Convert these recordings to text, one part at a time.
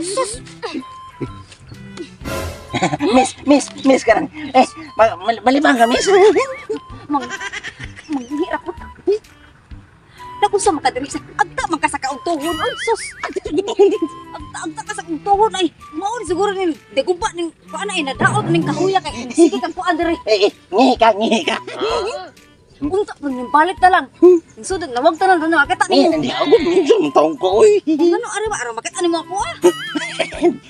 Sus! Miss, miss, miss karang. Eh, malibang ka, miss. Manghirap po. Naku sa makadiri sa agta man ka sa kaugtuhon. Ay, sus! Agta ka sa kaugtuhon ay. Mao ni siguro ni degumpa ning kuan ay nadaot ning kahuya kay sige kang kuan diri. Eh, ngihi ka, ngihi ka. Unta pa ning balik ta lang. Sudod na wag tanan na makita Eh, nimo. hindi ako minsan taong ko, oy. Ano ari ba aron makita nimo ako ah?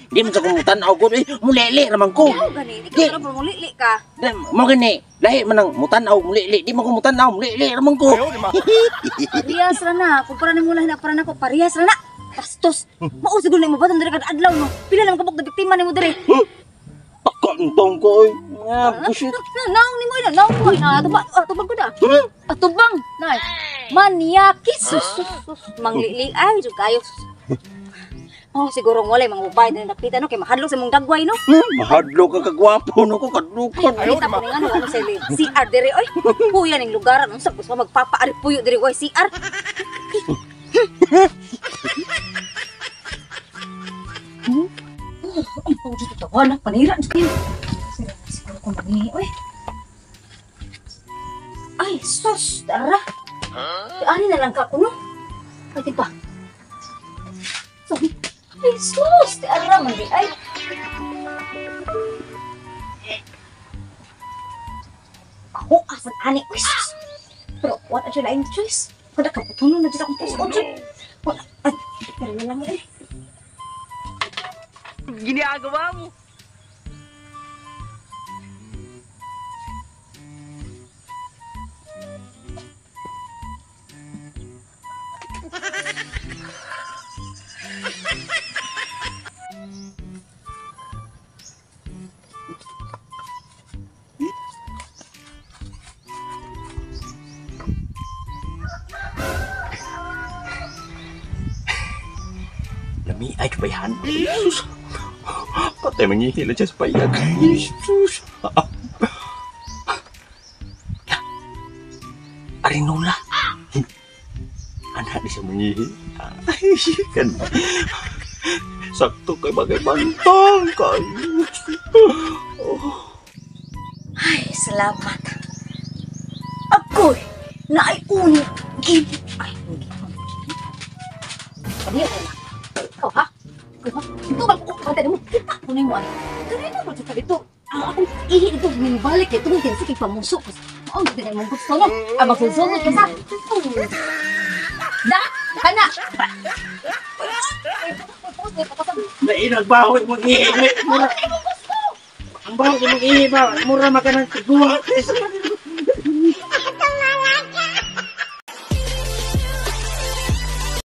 Di man sa kong tan-aw ko, oy. Mulili raman ko. Ikaw gani, ikaw ra mulili ka. Di, mo gani, lahi man ang mutan-aw, mulili. Di man ko mutan-aw, mulili raman ko. Parehas ra na, kumpara nimo lahi na para nako, parehas ra na. Bastos. Mao siguro nimo ba diri kad adlaw no. Pila naman kabuk na biktima nimo diri. Pagka ang taong ko, oy. Nga, bullshit. Naong nimo ina, naong nimo ina. Atubang, atubang ko na. Atubang, nay. Maniakis. Sus, sus, sus. Manglili ay jud kayo. Oh, siguro walay mga babae na napita no kay mahadlok sa imong dagway no. Mahadlok ka kagwapo no ko kadlukan. Ay, kita ko ning ano ano sa CR diri oy. Puya ning lugaran unsa gusto magpapaari puyo diri oy CR. Ang pangit ito, wala panira kayo. Siguro ko mangi oy. Ay, sus, dara. Ani na lang ka kuno. Ay, di pa. Sorry. Ay, sus, dara man di ay. Ako asan ani, uy, sus. Pero what actually laing choice? Kada kaputuno na dyan akong puso. Wala, ay, pero na lang eh. Ginagawa mo. Lami ay kabayan. Jesus. Patay mangihila siya sa payag. Jesus. Arinola. Anak di siya mangihi. Ay, kan. Sakto kay bagay bantang kayo. Oh. Ay, salamat. Ako'y naay uni gini. Ay, hindi. Paniyo ko na. Ikaw, ha? Ikaw, ha? Ito ba? Oh, bantay mo. Kita ko na yung ano. Ganito ba dito dito? Ang akong ihi dito, minibalik ito. Tungkol sa kay pamuso. Ang ganda na imong gusto, no? Ang magsusunod ka sa... Da! Kana! Nainagbahoy mong ihi. Mura. Ang bahoy mong ihi ba? Mura maka ng tiguan.